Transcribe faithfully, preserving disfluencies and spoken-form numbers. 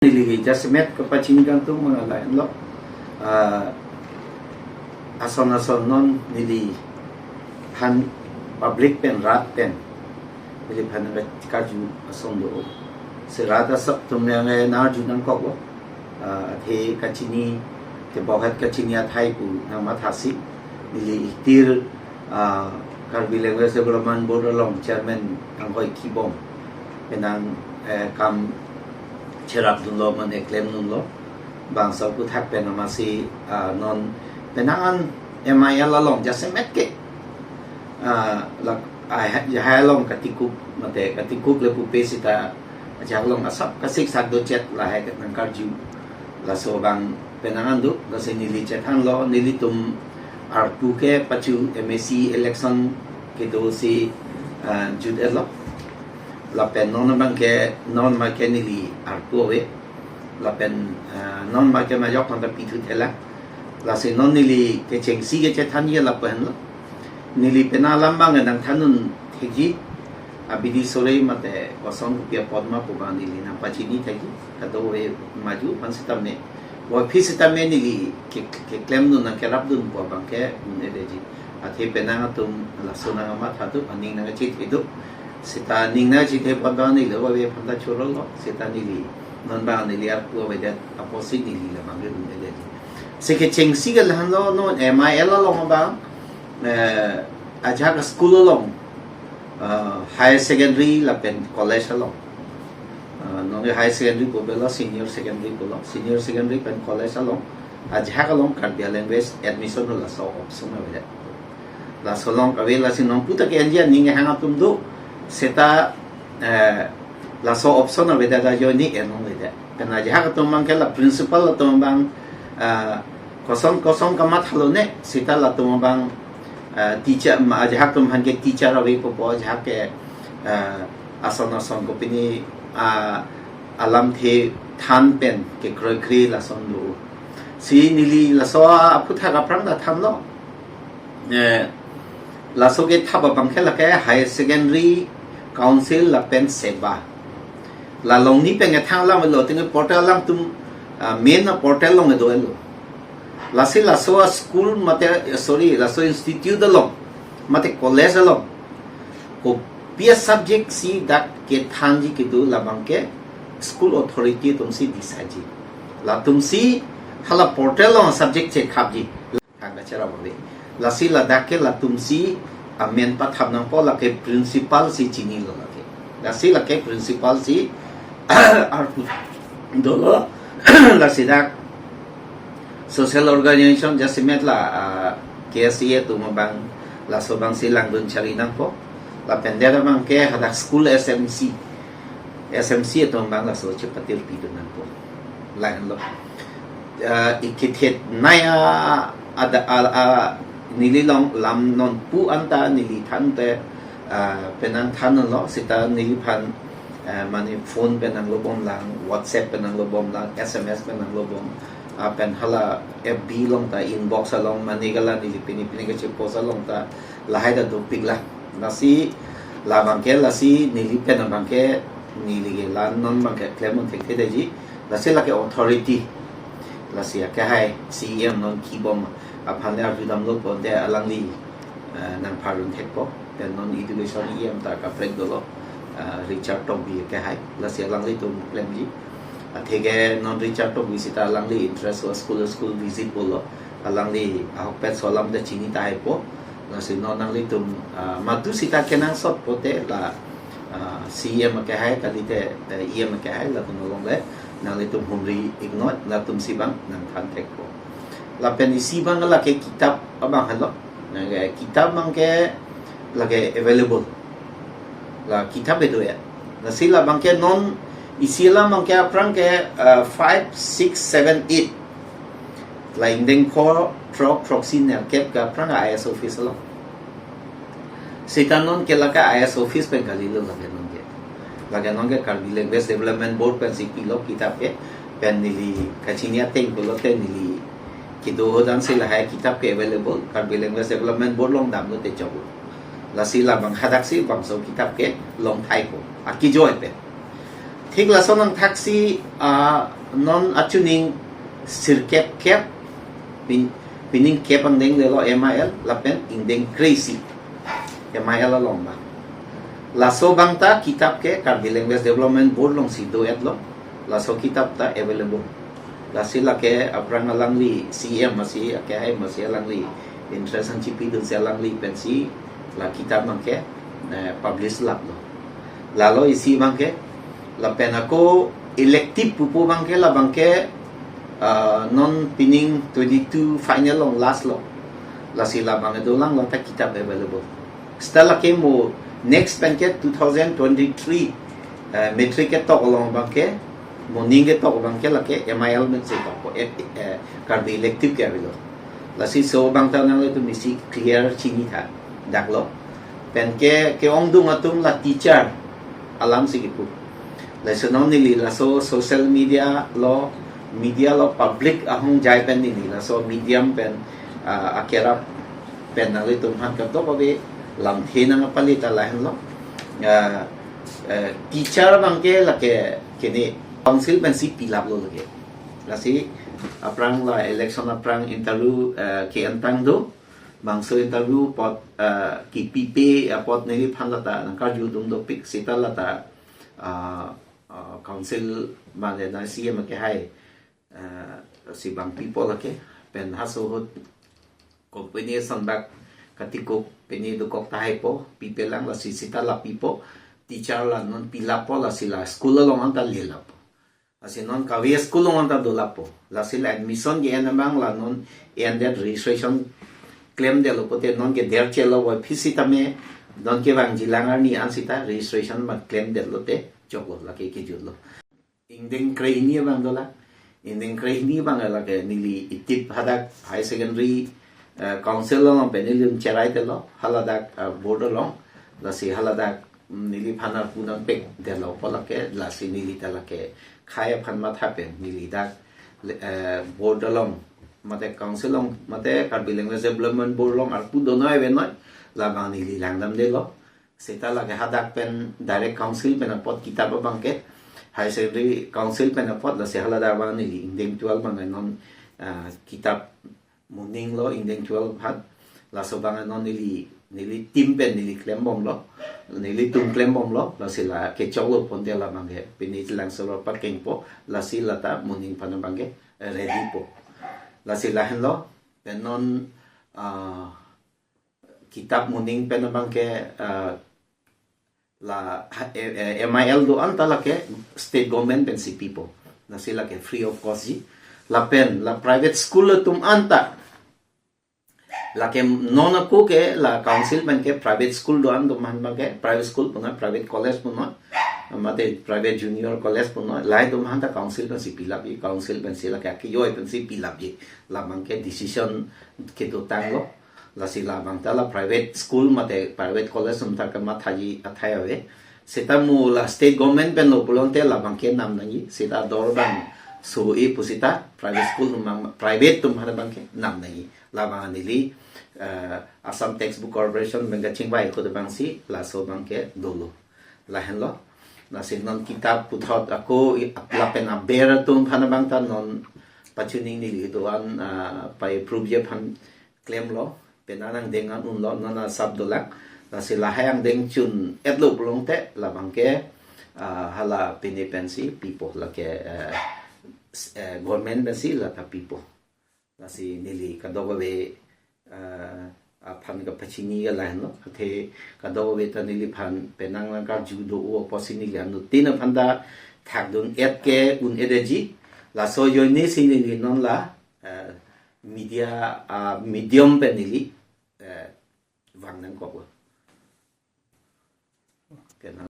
Neli jasemet kapachini kangtung mangala enlo. Ah, ason ason non neliphan public pen rat pen neliphan nangkarju ason do. Si rat asap atum yang eh narju nangkoklo. Ah, athe kachini, kebohet kachini athai pu nangmathasi. Neli itir, ah, Karbi Language Development Board along Chairman Anghoi Kibom penang, eh, kam cherapdunlo mane klemdunlo. Bangso aphuthak pen amatsi, ah, non penang an M I L along jasemet ke, ah, lak, ah, lahai along katikup mate katikup le pupe sita ajahak along asap kasik sak dochet lahai nangkarju. Laso abang penang an do, lasi neli chethanlo, nelitum arpu ke pachu M A C election kedo si, ah, jut-etlo. Lapen non abang ke, non ma ke neli arpu ave. Lapen, ah, non ma ke majok nangta pithu thela. Lasi non neli kechengsi kechethanji lapu henlo. Neli penang alam abang nangthandun thekji. Abidi sore mate koson kopi apot ma pu abang neli nangpachini thekji. Kadokave maju aphan sitame, wa aphi sitame neli ke, keklemdun nangkerapdun pu abang ke un-edetji. Athe penang atum laso nangkamatha do, aning nangkachethe do. Sita ning nangkachethe apot abang neli wa ave aphan ta chorolo. Sita neli non abang neli arpu avedet apotsi neli labang ke un-edetji. Si kechengsi ke lahenlo, non M I L along abang, eh, ajahak school along, ah, higher secondary lapen college along. Ah, nonke higher secondary pu avelo, senior secondary pulo, senior secondary pen college along, ajahak along Karbi language admission ho laso option avedet. Laso along ave, lasi non puta ke enji aning hang atum do, seta, eh, laso option avedet ajoine en longledet. Pen ajahak atum abang ke la principal atum abang, ah, koson koson kamathalo ne, sita latum abang, ah, teacher, ma ajahak atum aphan ke teacher ave pupo, ajahak ke, ah, ason ason kopine, ah, alamthe than pen kekroikre lason do. Si neli laso aphuthak aphrang ta thanlo. Eh, laso kethap abang ke lake Higher Secondary Council lapen SEBA. La along ni pen kethang alam lo, tengke portal alangtum, ah, main aportal along do-etlo. Lasi laso aschool mate, eh, sorry, laso institute along mate college along kopi asubject si dak kethanji kedo labang ke school authority atumsi decideji. Latumsi hala portal along subject chethapji. Thang kacherap ave. Lasi ladak ke latumsi amen pathap nangpo, lake principal si chinilo lake. Lasi lake principal si arpu dolo. Lasi dak social organization jasemet la, ah, K S A atum abang laso abangsi langdun chari nangpo. Lapen det abang ke hadak school S M C, S M C atum abang laso chepatir pidun nangpo. Lahenlo. Ah, ikithet naya ada al, ah, neli along lam non pu anta neli thante, ah, penang thanlo, sita neliphan, ah, mane phone pen nanglobom lang, WhatsApp pen nanglobom lang, S M S pen nanglobom, ah, pen hala F B along ta inbox along mane gala neli pini pini kachepost along ta lahai ta dopik lang. Lasi labang ke lasi neli pen abang ke neli ke la non abang ke klem un thekthedetji. Lasi lake authority, lasi akehai C E M non Kibom aphan le arjudamlo ponte alangli, eh, nangpharun thekpo. Pen non education E M ta kaprek dolo, eh, Richard Tokbi akehai. Lasi alanglitum klemji. Atheke non Richard Tokbi sita alangli inter-school, school visit pulo. Alangli ahokpet aso alam ta chini tahaipo. Lasi non nanglitum, ah, madu sita kenangsot pote la, ah, C E M akehai kalite, eh, E M akehai latum along le nanglitum humri iknot, latumsi abang nangthan thekpo. Lapen isi abang lake kitap abang henlo. Lake kitap abang ke lake available. La kitap kedo-et. Lasi labang ke non isi alam abang ke aphrang ke, ah, five, six, seven, eight. La ingdeng pho throk throksi nerkep ke aphrang I S office along. Sita non ke lake I S office pen kalilo lake non ke. Lake non ke Karbi Language Development Board pensi pilo kitap ke, pen neli kachini ateng pulote neli kedo hadak si lahai kitap ke available, Karbi Language Development Board along damlote choklo. Lasi labang hadaksi bangso kitap ke long thaipo. Akejoi pen. Thik lason nangthaksi, ah, non achuning sirkep kep, pin, pining kep angdeng lelo M I L, lapen ingdeng kre-isi M I L along ba. Laso abang ta kitap ke Karbi Language Development Board alongsi do-etlo. Laso kitap ta available. Lasi lake aphrang alangli C M asi, akehai asi alangli interest an chipidunsi alangli pensi la kitap abang ke, eh, publish laplo. Lalo isi abang ke, lapen ako elective pupo abang ke, labang ke, ah, non pining twenty-two final along last lo. Lasi labang ke dolanglo ta kitap available. Seta lake mo next pen ke two thousand twenty-three, eh, matric ketok along abang ke, moning ketok abang ke lake M I L mensi tokpo, eh, eh, Karbi elective ke avelo. Lasi laso abang ta nanglitum isi clear chinitha daklo. Pen ke, ke-ongdung atum la teacher alamsi kipu. Lason neli laso social media lo, media lo public ahongjai pen neli laso medium pen, ah, akerap pen nanglitum aphan kadokave lamthe nangpali ta lahenlo. Ah, eh, teacher abang ke lake kene council pensi pilaplo lake. Lasi aphrang la election aphrang interview, eh, ke-entang do. Bangso interview apot, eh, kipipe apot neliphan lata nangkarjudun dopik seta lata, ah, ah, council mane na C M akehai, eh, si bang pipo lake, pen halaso ahut company ason bak katikuk pini dokok tahaipo, pipelang lasi seta la pipo, teacher la non pilappo lasi la school along anta lelappo. Lasi non kave school along anta dolappo. Lasi la admission ke-en abang la non ended registration klemdetlo pote non ke derchelo wa phi sitame non kevangjilang arni an seta registration ma klemdetlote choklo lake kejutlo. Ingdeng kre-hini abang dolang. Ingdeng kre-hini abang lake neli itip hadak high secondary, eh, council along pen neli un cherai telo, haladak, eh, board along. Lasi haladak, mm, neliphan arpu nangpekdetlo pu lake, lasi neli ta lake khei aphan matha pen neli dak, eh, board along mate council along mate Karbi Language Development Board along arpu donoi avenoi labang neli langdamdetlo. Seta lake hadak pen direct council pen apot kitap abang ke, high secondary council pen apot lasi haladak abang neli ingdeng twelve abang non, ah, kitap moning lo ingdeng twelve aphan. Laso abang non neli, neli team pen neli klembomlo, nelitum klembomlo, lasi la kechoklo ponte labang ke pini chelang seror pakengpo, lasi lata moning aphan abang ke ready po. Lasi lahenlo, pen non, ah, kitap moning pen abang ke, ah, la, eh, eh, M I L do-an ta lake state government pensi pipo. Lasi lake free of cost ji. Lapen la private school atum anta lake non ako ke la council pen ke private school do-an atum aphan abang ke private school punoi, private college punoi, mate private junior college punoi, lahai atum aphan ta council pensi pilap ji, council pensi lake akejoi pensi pilap ji. Labang ke decision kedotanglo. Lasi labang ta la private school mate private college atum ta kemathaji athai ave. Seta mo la state government pen lo pulote labang ke nam nangji. Seta dor abang so-e pu seta private school atum abang, private atum aphan abang ke nam nangji. Labang neli, eh, Assam Textbook Corporation pen kachingvai ahut abangsi laso abang ke dolo. Lahenlo. Lasi non kitap puthot ako i-, lapen aber atum aphan abang ta non pachuning neli do-an, ah, pai approve ji aphan klemlo, pen nangdeng an unlo, non asap dolang. Lasi lahai angdeng chun-etlo pulote labang ke, ah, hala pini pensi pipo lake, eh, s-, eh, government pensi lata pipo. Lasi neli kadokave, eh, aphan kapachini ke lahenlo. Athe kadokave ta neliphan penang nangkarju do-o apotsi neli anuttin aphan ta thakdun-et ke un-edet ji. Laso ajoinesi neli non la, eh, media, ah, medium pen neli, eh, vang nangkoklo. Kena.